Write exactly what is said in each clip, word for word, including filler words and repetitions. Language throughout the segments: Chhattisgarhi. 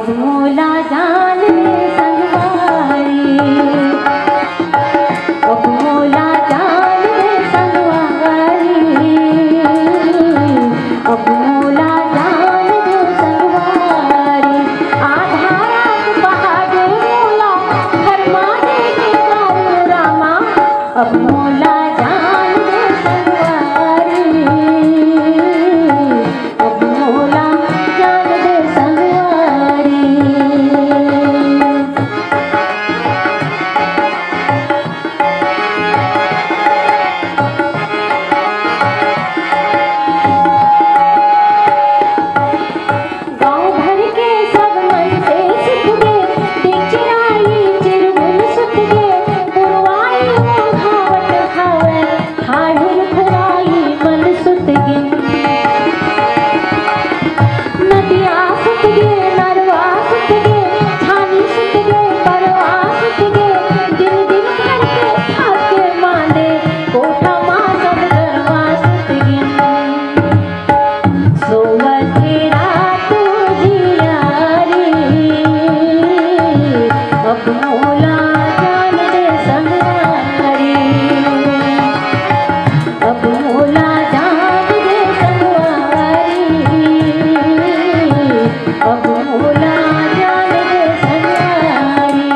मोला जान दे संगवारी, अब मोला जान दे संगवारी, अब मोला जान दे संगवारी। आधारा के पहाड़ मोला हरमा दे के कारू रामा, अब मोला जान दे संगवारी, अब मोला जान दे संगवारी। गाँव भर के सब मनसे सुत गे, चिरई चिरगुन सुत गे, पुरवाई ओघावत हवय, हाहुर खुराई मन सुत गे। नदिया सुत गे, नरवा सुत गे, छानी सुत गे, परवा सुत गे, दिन दिन भर के थके मांदे, कोठा मा सब गरवा सुत गे। सोवत हे रात उजियारी, अब मोला जान दे संगवारी, अब मोला जान दे संगवारी, अब मोला जान दे संगवारी।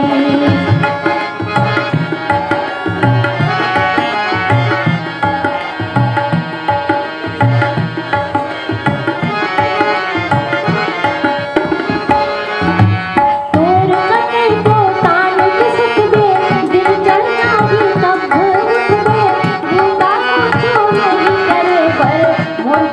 तोर कते को तान के सुत गे, दिन चढ़ना भी तब भोर उठ गे, बूता कुछो नहीं करे बर, मोर